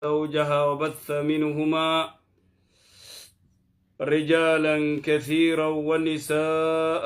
زوجها وبث منهما رجالا كثيرا ونساء،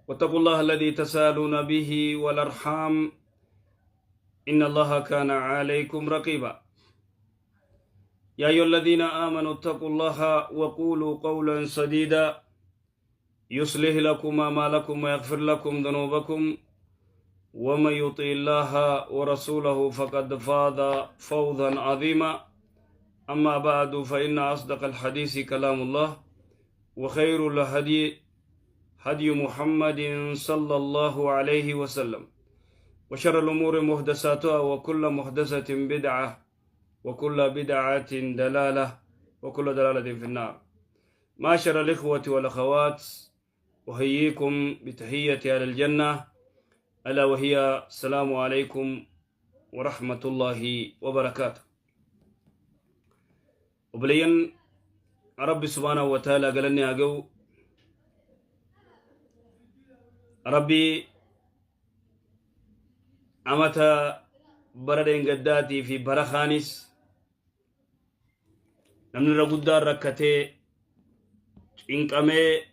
واتقوا الله الذي تسالون به والأرحام، إن الله كان عليكم رقيبا. يا أيها الذين آمنوا اتقوا الله وقولوا قولا سديدا، يصلح لكم أعمالكم ويغفر لكم ذنوبكم، ومن يطع الله ورسوله فقد فاز فوزا عظيما. أما بعد، فإن أصدق الحديث كلام الله، وخير الهدي هدي محمد صلى الله عليه وسلم، وشر الأمور محدثاتها، وكل محدثة بدعة، وكل بدعة دلالة، وكل دلالة في النار. معشر الإخوة والأخوات، أحييكم بتحية أهل الجنة، ألا وهي السلام عليكم ورحمة الله وبركاته. Obboleeyyan، Rabbi سبحانه وتعالى galanni haa ga'u. Rabbi amata bara dheengaddaatii fi bara kaanis namni irra guddaan rakkatee cinqamee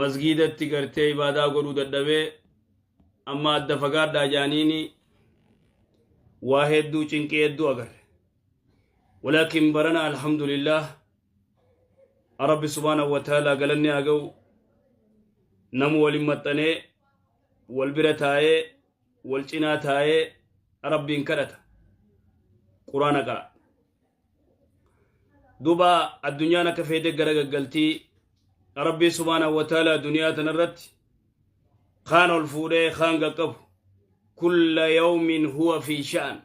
masgiidatti gartee ibaadaa godhuu dadhabee, amma adda fagaadhaa jaaniini waa hedduu, cinqii hedduu agarre. ولكن barana الحمد لله، Rabbi سبحانه وتعالى galanni haa ga'u. Namu walin maxxanee, wal bira taa'ee, wal cinaa taa'ee Rabbiin kadhata, Quraana qara. Duuba addunyaan akka feete gara gaggaltii. Rabbii سبحانه وتعالى duniyaa tanarratti kaan ol fuudhee kaan qaqqabu. كل يوم هو في شأن.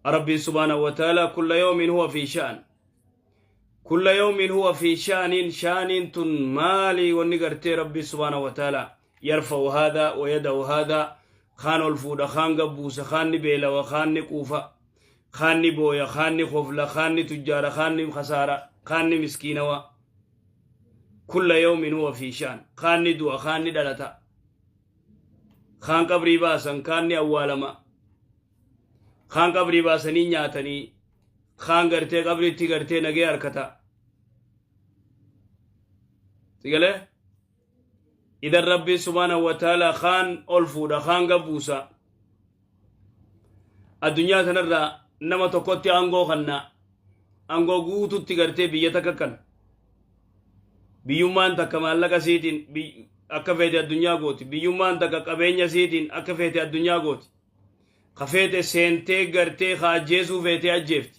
Rabbiin سبحانه وتعالى كل يوم هو في شأن، كل يوم هو في شأن. شأن tun maali? Wanni gartee Rabbii سبحانه وتعالى يرفع هذا ويضع هذا. Kaan ol fuudha, kaan gabbuusa, kaan ni beelawa, kaan ni quufa, kaan ni booya, kaan ni kofla, kaan ni tujjaara, kaan ni khasaara, kaan ni miskiinawa. كل يوم هو في شأن. Kaan ni du'a, kaan ni dhalata, kaan qabrii baasan, kaan ni awwaalama, kaan qabrii baasanii nyaatanii, kaan gartee qabriitti gartee nagee harkata sigalee. Idan Rabbii سبحانه وتعالى kaan ol fuudha, kaan gabbuusa. Addunyaa tanarraa nama tokkotti aangoo kanna, aangoo guututti gartee biyya takka kan biyyummaan takka maallaqa siitiin akka feete addunyaa gooti, biyyummaan takka qabeenya siitiin akka feete addunyaa gooti, ka feete seentee gartee ka ajjeesuu feetee ajjeefti.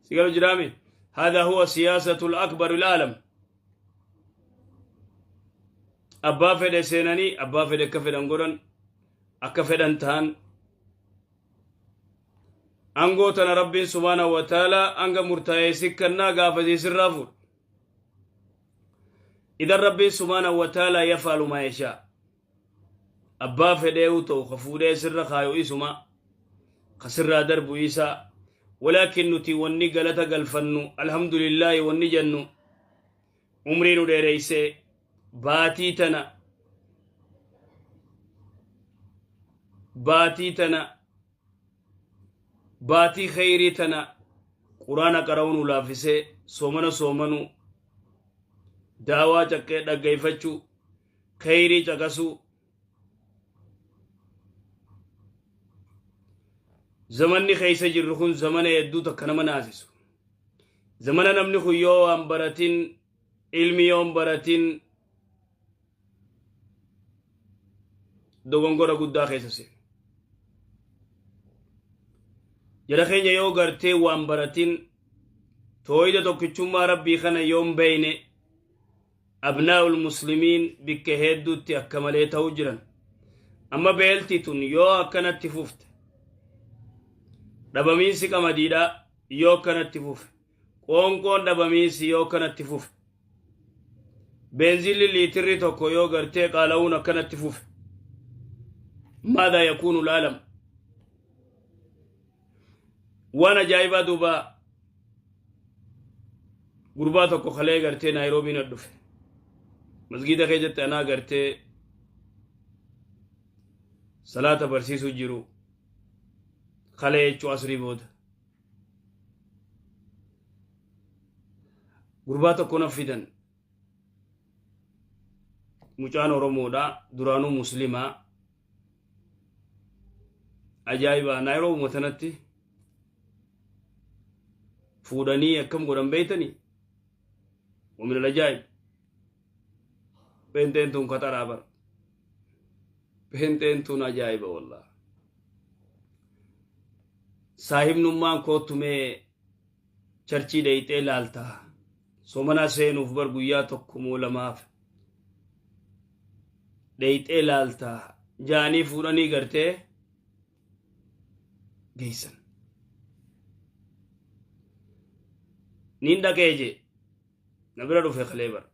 Sigalu jiraami. هذا هو سياسة الأكبر العالم. Abbaa fedhe seenanii, abbaa fedhe akka fedhan godhan, akka fedhan ta'an. Angoo tana Rabbiin سبحانه وتعالى anga murtaa'ee sikkannaa gaafatee sirraa fuudha. Idan Rabbiin سبحانه وتعالى يفعل ما يشاء. Abbaa fedheewu ta'u ka fuudhee sirra kaayu isuma, ka sirraa darbu isaa. ولكن nuti wanni galata galfannu، الحمد لله wanni jennu, umrii nu dheereysee baatii tana, baatii tana, baatii kheyrii tana Quraana qara'uu nu laaffisee, soomana soomanuu, daawaa caqqee dhaggeeffachuu, kheyrii caqasuu. Zamanni keessa jirru kun zamana hedduu takka nama naasisu, zamana namni kun yoo waan baratin, ilmi yoon baratin, dogongora guddaa keessa seenu. Jara keenya, yoo gartee waan baratin, tooyida tokkichummaa Rabbii kana yoon beeyne, أبناء المسلمين bikka hedduutti akka malee ta'uu jiran. Amma beelti tun yoo akkanatti fufte, dhabamiinsi qamadiidha yoo akkanatti fufe, qoonqoon dhabamiinsi yoo akkanatti fufe, beenzilli liitirri tokko yoo gartee qaala'uun akkanatti fufe, ماذا يكون العالم? Waan ajaa'ibaa. Duuba gurbaa tokko kalee gartee Naayiroobii na dhufe, masgiida keessatti anaa gartee Salaata barsiisuu jiru kalee jechuu asrii booda. Gurbaa tokko na fidan. Mucaan Oromoodha, duraanuu Muslimaa. Ajaa'iba, Naayiroobi tanatti fuudhanii akkam godhan beeytanii? ومن العجائب pheenxeen tun kataraa bara. Pheenxeen tun ajaa'iba wallah. Saahibnummaan koottumee charchii dheeyxee laalta. Somanaa seenuuf bar guyyaa tokko moo lamaaf dheeyxee laalta jaanii fuudhanii gartee geessan. Niin dhaqee jee na bira dhufe kalee bara.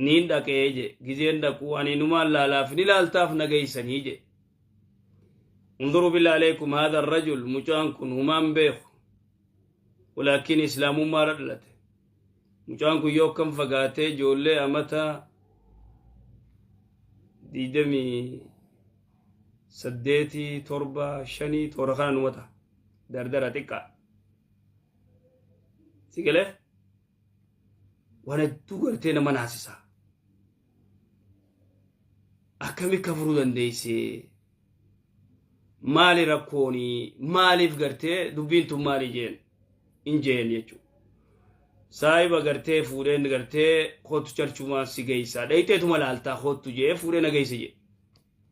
Niin dhaqee je gizeen dhaquu ani numaan laalaaf ni laaltaaf na geeysanii je. Unduruu billaa aleekum haadha rajul, mucaan kun humaan beeku, walaakin islaamummaarra dhalate. Mucaan kun yoo akkam fagaatee ijoollee amata 28, 7, 5 toora kana numa ta'a, dardara xiqqaa si galee waan hedduu gartee nama naasisa. Akkami kafuruu dandeessee? Maali rakkooni? Maaliif gartee dubbiin tun maali jeen in jeen jechuudha. Saahiba gartee fuudheen gartee kootu charchumaa si geessaa dhayxeetuma laaltaa kootu jee fuudhee na geesse jee.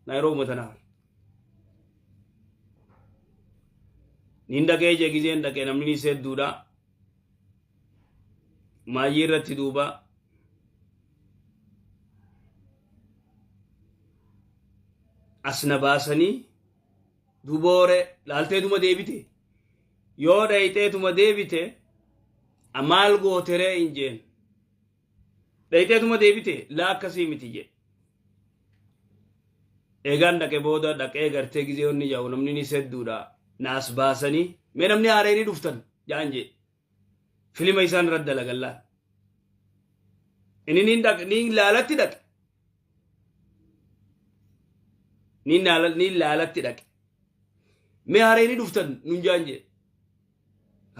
Naayiroobi tanaaf. Niin dhaqee jee, gizeen dhaqee namni ni hedduudha. Maayyii irratti duuba as na baasanii duboore laalteetuma deebite, yoo dhayxeetuma deebite maal gooteree hin jeen, dhayxeetuma deebite laa akkasii miti jee. Eegaan dhaqe booda dhaqee gartee gizee onni jaa'u namni ni hedduudha, naas baasanii mee namni haareenii dhuftan ja'an jee. Filima isaan irratti dalagan laal. Inni niin dhaqe, niin laalatti dhaqe. Niin laalatti dhaqe. Mee hareeni dhuftan nun jaan jee.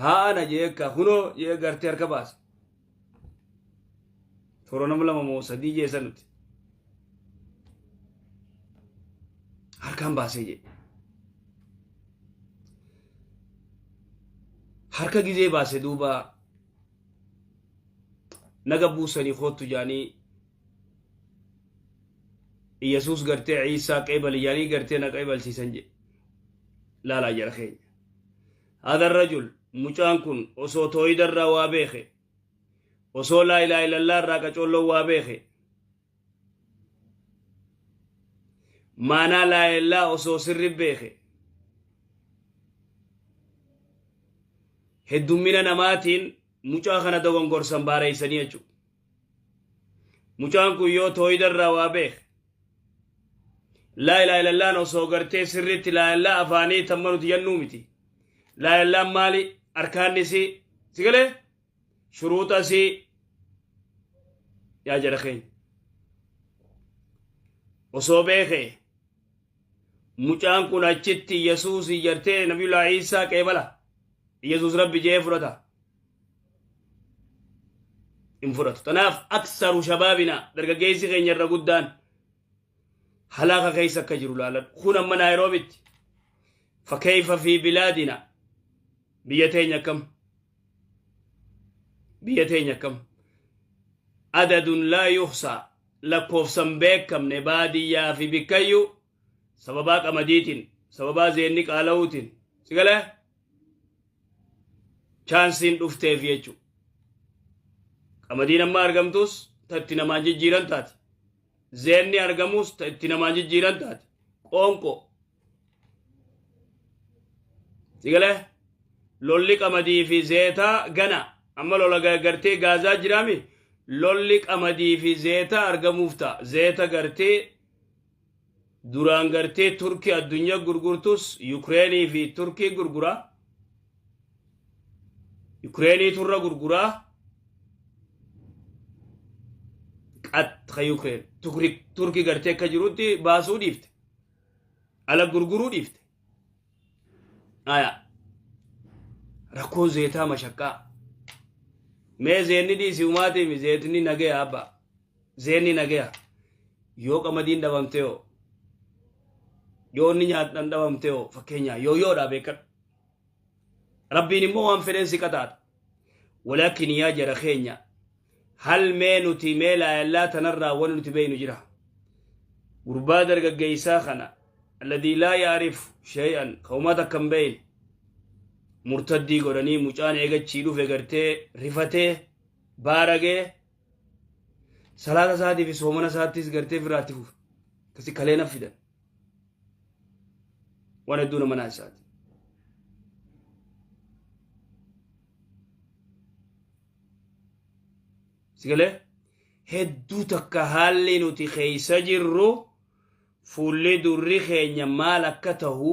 Haa ana jee akka kunoo jee gartee harka baase. Toora nama lama moo sadii jee san nuti. Harkaan baasee jee. Harka gizee baase duuba naga buusanii koottu jaanii Iyesuus gartee Ciisaa qeebali jaanii gartee na qeebalchiisan jedhe. Laalaa jara keenya. Hada rajul, mucaan kun osoo tooyida irraa waa beeke, osoo laa ilaaha illallaa irraa qacoolloo waa beeke, maanaa laa ilaaha osoo sirri beeke, heddummina namaatiin mucaa kana dogongorsan baareessanii jechuudha. Mucaan kun yoo tooyida irraa waa beeke, laa ilaaha illallaan osoo gartee sirriitti laa ilaaha afaanii tamma nuti jennuu miti. Laa ilaahaan maali? Arkaanni isii si galee shuruuxa isii yaa jara keenya. Osoo beekee mucaan kun achitti Yesuus gartee Nabiyullaa Iisaa qeebala. Yesuus Rabbi jee fudhata. Hin fudhatu. Tanaaf aksaru shabaabina, dargaggeessi keenya irra guddaan halaaka keessa akka jiru laaladhu. Kun amma Naayiroobitti. Fakkeeyfa fi bilaadina, biyya teenya akkam? Biyya teenya akkam? Adadun laa yuhsaa, lakkoofsan beekamne, baadiyyaa fi bikkayyuu sababaa qamadiitiin, sababaa zeenni qaala'uutiin si galee chaansiin dhufteef jechuudha. Qamadiin amma argamtus ta itti namaan jijjiiran taati. Zeenni argamus ta itti namaan jijjiiran taati. Qoonqoo. Si galee lolli qamadii fi zeetaa gana amma lola gartee Gaazaa jiraami, lolli qamadii fi zeetaa argamuuf ta'a. Zeeta gartee duraan gartee Turkii addunyaa gurgurtus Yukireenii fi Turkii gurguraa. Yukireenii turra gurguraa. Qaxxa Yukireen Turkii gartee akka jirutti baasuu dhiifte. Ala gurguruu dhiifte. Aya. Rakkoon zeetaa mashaqqaa. Mee zeenni dhiisi umaatiimi zeetni nagaya abba. Zeenni nagaya. Yoo qamadiin dhabamte hoo. Yoo inni nyaatan dhabamte hoo fakkeenyaa yoo yoodhaa beekadhu. Rabbiin immoo waan fedheen si qaxaaxa. Walaakin yaa jara keenya hal mee nuti mee laayallaa tanarraa wani nuti beeynu jira. Gurbaa dargaggeessaa kana alladii laa yaarifu shay'an ka homaa takka hin beeyne murtaddii godhanii mucaan eegachii dhufe gartee rifatee baaragee salaata isaatii fi soomana isaattis gartee firaatti fufe. Akkasi kaleena fidan. Waan hedduu nama naasisaati. Sigalee hedduu takka haalli nuti keessa jirru fuulli durri keenya maal akka tahu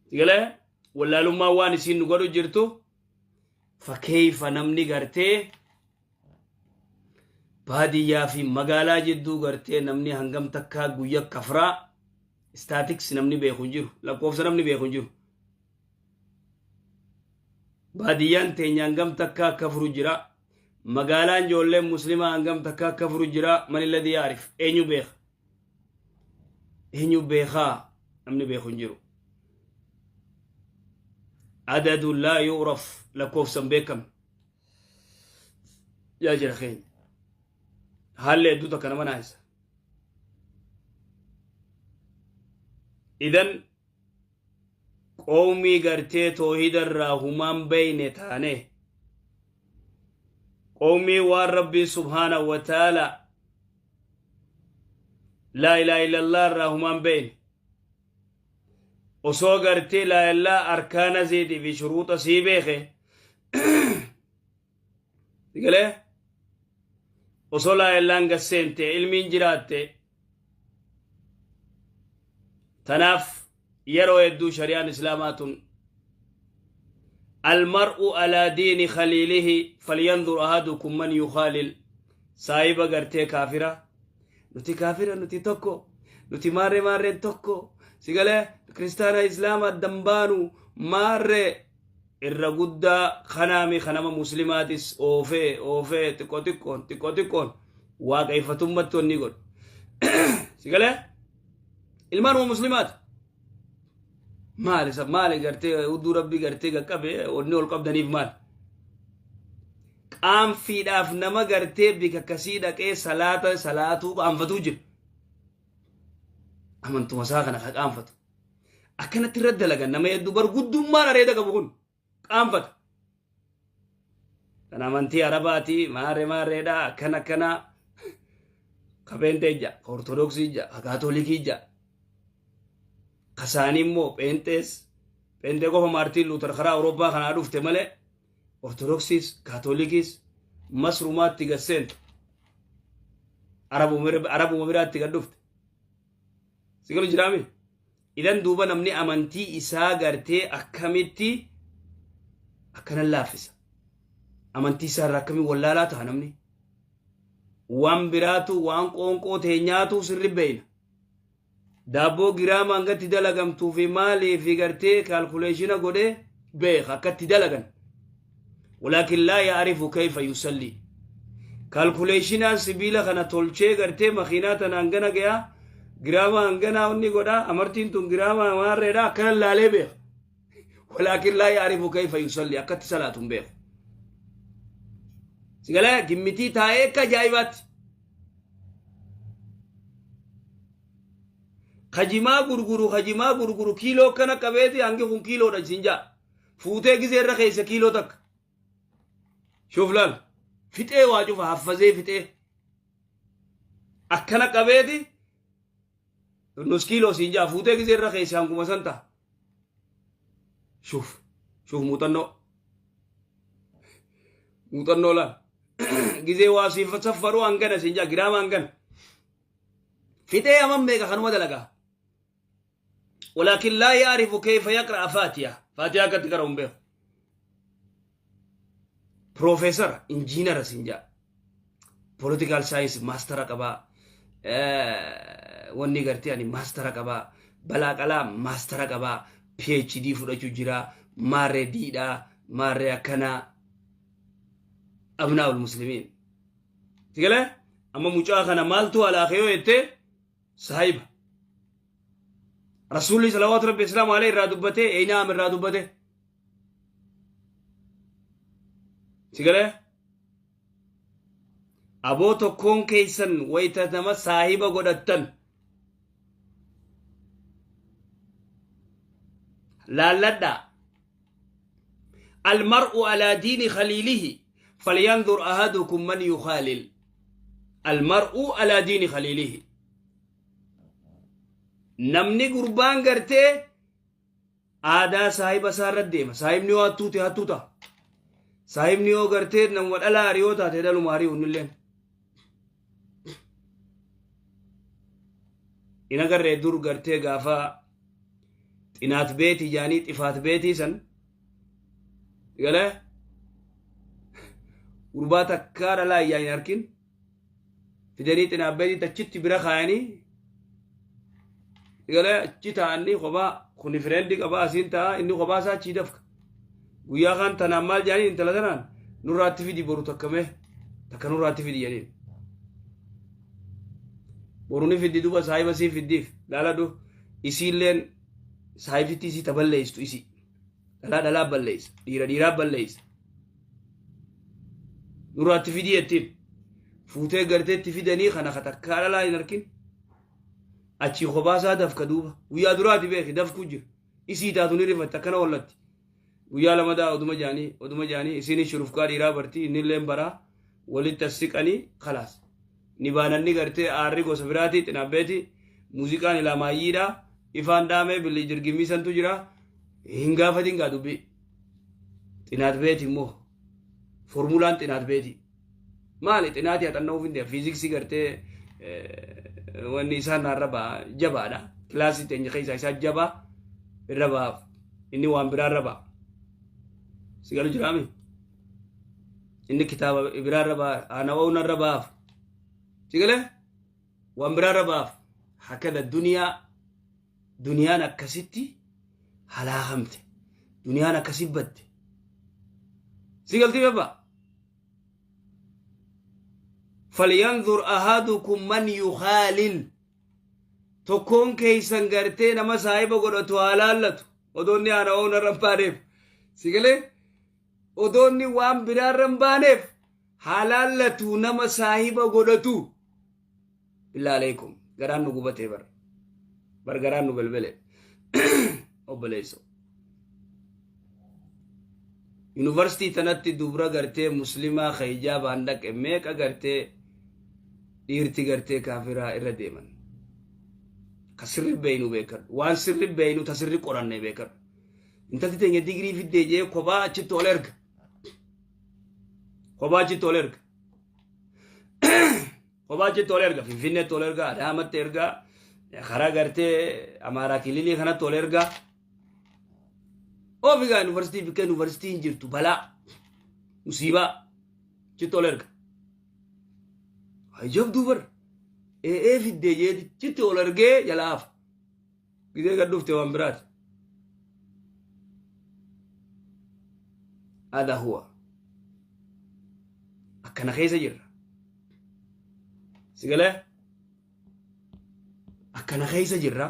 sigalee wallaalummaa waan isiin nu godhu jirtu fakkeeffa namni gartee baadiyyaa fi magaalaa jidduu gartee namni hangam takkaa guyya kafraa statistics namni beeku hin jiru, lakkoofsa namni beeku hin jiru. Baadiyyaan teenya hangam takkaa kafru jira, magaalaan ijoolleen muslimaa hangam takkaa kafru jira. Man illadii yaarif? Eenyu beeka? Eenyu beekaa? Namni beeku hin jiru. Adadu laa yu'raf, lakkoofsan beekamne. Yaa jira keenya, haalli hedduu takka nama naasisa. Idan qawmii gartee toohida irraa humaan beeyne taane, qawmii waan Rabbii subhaanahu wa ta'ala laa ilaaha illallah irraa humaan beeyne, osoo gartee laa ilaa arkaana isiitii fi shuruuxa sii beeke galee, osoo laa illaan gasseente ilmiin jiraatte. Tanaaf yeroo hedduu shari'aan islaamaa tun almar'u alaa diini khaliilihi falyanzur ahadukum man yukhaalil. Saahiba gartee kaafira, nuti kaafira, nuti tokko, nuti maarree maarreen tokko, si galee, kiristaana islaama addan baanu maarree irra guddaa kanaami kanama muslimaatis oofee oofee xiqqoo xiqqoon xiqqoo xiqqoon waaqeeffatummaatti wanni godhu. Si galee, ilmaanuma muslimaati. Maali isa maali gartee hudduu Rabbii gartee qaqqabe wanni ol qabdaniif maali? Qaanfiidhaaf nama gartee bika akkasii dhaqee salaata salaatuu qaanfatuu jira. Amantuma isaa kana ka qaanfatu. Akkanatti irra dalagan nama hedduu bar guddummaan areeda qabu kun qaanfata. Kan amantii Arabaati maarree maarreedha akkana akkana, ka Pheenxee ija, ka Ortodoksii ija, ka Kaatolikii ija. Kasaanii immoo Pheenxees Pheenxee qofa Maartiin Luuter karaa Awurooppaa kanaa dhufte malee Ortodoksiis Kaatolikiis masrumaatti gad seentu. Arabuma biraatti gad dhufte. Si galu jiraame? Idan duuba namni amantii isaa gartee akkamitti akkanan laaffisa? Amantii isaa irraa akkamiin wallaalaa ta'a namni? Waan biraatu waan qoonqoo teenyaatu sirri beeyna. Daabboo giraama hangatti dalagamtuu fi maalii fi gartee calculation godhee beeka akkatti dalagan. Walaakin laa ya'rifu kayfa yusalli. Calculationaan sibiila kana tolchee gartee makiinaa tana hangana gayaa, giraama hanganaa inni godhaa, amartiin tun giraama maarreedha akkana laalee beeka. Walaakin laa ya'rifu kayfa yusalli, akkatti salaatu hin beeku. Sigalee gimmitii taa'ee akka ajaa'ibaatti. Kajimaa gurguru, kajimaa gurguru kiiloo akkana qabeeti hangi kun kiiloodha isin jaa. Fuutee gizee irra keessa kiiloo takka. Shuuf laal. Fixee waa cufa haffazee fixee. Akkana qabeeti nus kiiloo siin jaa, fuutee gizee irra keessa hanguma san ta'a. Shuuf shuuf muuxannoo. Muuxannoo laal. Gizee waa siif saffaruu hangana siin jaa, giraama hangana. Fixee haman meeqa kanuma dalagaa. Walaakin laa yaarifu kayfa yaqra'a faatiha. Faatiha akkatti qara'u hin beeku. Piroofeesara, injiinara siin jaa. Political science master qabaa. Wanni gartee ani maastara qabaa, balaa qalaa maastara qabaa, PhD fudhachuu jira, maarree diidhaa, maarree akkanaa. Abnaa'ul muslimiin. Sigalee amma mucaa kana maaltu alaakee yoo jettee saahiba. Rasuulli salawaatu rabbi islaamu alayhi irraa dubbatee eenyaam irraa dubbate. Sigalee aboo tokkoon keessan wayita nama saahiba godhattan laalladhaa. Almar'u alaa diini khaliilihi falyanzur ahadukum man yukhaalil. Almar'u alaa diini khaliilihi. Namni gurbaan gartee aadaa saahiba isaa irra deema. Saahibni yoo hattuu ta'e hattuu ta'a. Saahibni yoo gartee namuma dhalaa hariyoo taate dhaluma hariyuu innilleen. In agarree dur gartee gaafa xinaat beetii jaanii xifaat beetii san galee gurbaa takkaa dhalaa ijaan hin arkin fidanii xinaat beetii achitti bira kaayanii galee achi taa'anii kophaa kuni fireendi qabaa asiin ta'a inni kophaa isaa achii dafka guyyaa kaan tanaan maal jaanii intala tanaan nurraatti fidi boru takka mee takka nurraatti fidi jedhaniin boru ni fiddi duba saahiba sii fiddiif laaladhu isiilleen saahibtitti isii ta balleeysitu isii dhalaa dhalaa balleeysa dhiira dhiiraa balleeysa nurraatti fidii jettiin fuutee garteetti fidanii kana ka takkaa dhalaa hin arkin achii kophaa dafka duuba guyyaa duraati beeki dafkuu jira isii taatu ni rifatti akkana hollatti guyyaa lamadaa oduma jaanii oduma jaanii isiin shurufkaa dhiiraa barti innilleen baraa walitti as siqanii kalaas ni baananni gartee aarri gosa biraatii xinaabbeeti muuziqaan ilaamaayyiidha ifaan dhaamee billi jirgimmii santu jira hin gaafatin gaa dubbii xinaat beeti immoo formulaan xinaat beeti maali xinaatii haxanna'uuf hin deema fiiziksii gartee wanni isaan naarra ba'a jabaadha kilaasii teenya keessaa isaa jabaa irra ba'aaf inni waan biraa irra ba'a si galu jiraami inni kitaaba biraa irra ba'a aanawa'uun irra ba'aaf si galee waan biraa irra ba'aaf hakada duniyaa duniyaan akkasitti halaakamte duniyaan akkasi badde si galtii baba falyanzur ahadukum man yukhaalil tokkoon keeysan gartee nama saahiba godhatu haa laallatu odoonni haana oona irra hin baaneef si galee odoonni waan biraa irra hin baaneef haa laallatu nama saahiba godhatu billaa aleekum garaan nu gubatee bar bar garaan nu belbele obboleesso yuunivarsiitii tanatti dubra gartee muslimaa ka hijaabaan dhaqe meeqa gartee dhiirti gartee kaafiraa irra deeman ka sirri beeynu beekadhu waan sirri beeynu ta sirri qoranne beekadhu intalti teenya digirii fiddee jee kophaa achitti ol erga kophaa achitti ol erga kophaa achitti ol erga finfinneetti ol erga adaamatti erga karaa gartee amaaraa kililii kanatti ol erga ofigaa yuunivarsiitii bikka yuunivarsiitiin jirtu balaa musiibaa achitti ol erga jabduu bar ee fiddee jeeti achitti ol ergee jalaa hafa gidee gad dhufte waan biraati hada huwa akkana keessa jirra sigalee akkana keessa jirra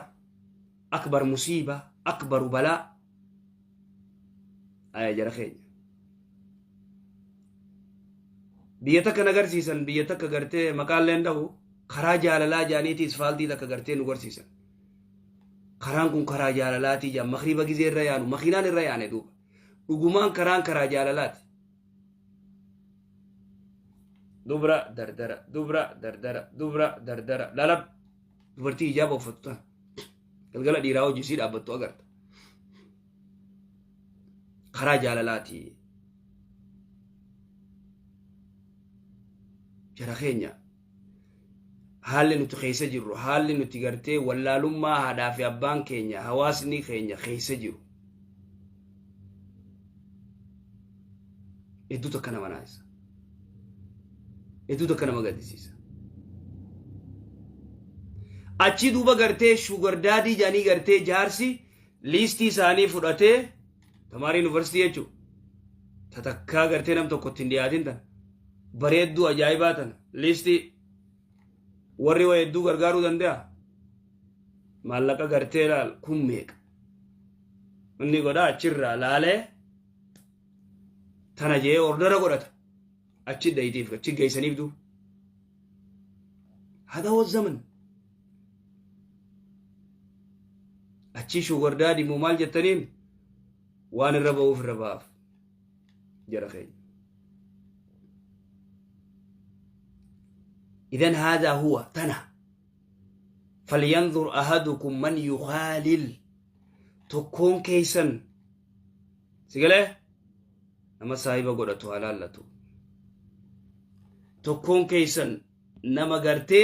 akbar musiiba akbaru balaa aya jara keenya biyya takka na garsiisan biyya takka gartee maqaalleen dhahu karaa jaalalaa jaaniiti isfaaltii takka gartee nu garsiisan karaan kun karaa jaalalaatii jaan makriiba gizee irra yaanu makiinaan irra yaane duuba dhugumaan karaan karaa jaalalaati dubra dardara dubra dardara dubra dardara lalab dubartii hijaaba uffattu tana galgala dhiiraa hojii sii dhaabbattu agarta karaa jaalalaati jara keenya haalli nuti keessa jirru haalli nuti gartee wallaalummaa haadhaa fi abbaan keenya hawaasni keenya keessa jiru hedduu takka nama naasisa hedduu takka nama gaddisiisa. Achi duuba gartee sugar daddy jedhanii gartee jaarsi liistii isaanii fudhatee, tamaarii yuunivarsiitii jechuudha. Tatakkaa gartee nam tokko ittiin dhiyaatin tan bareedduu ajaa'ibaa tan liistii warri waa hedduu gargaaruu danda'a. Maallaqa gartee laal kun meeqa? Inni godha, achirraa laalee tana jee order godhata. Achi dhayitiif achi geessaniif duuba. هذا هو الزمن. Achi sugar daddy moo maal jettaniin waan irra ba'uuf irra ba'aaf jara keenya. إذن هذا هو تنا فلينظر أحدكم من يخالل. Tokkoon keessan sigalee nama saahiba godhatu haa laallatu. Tokkoon keessan nama gartee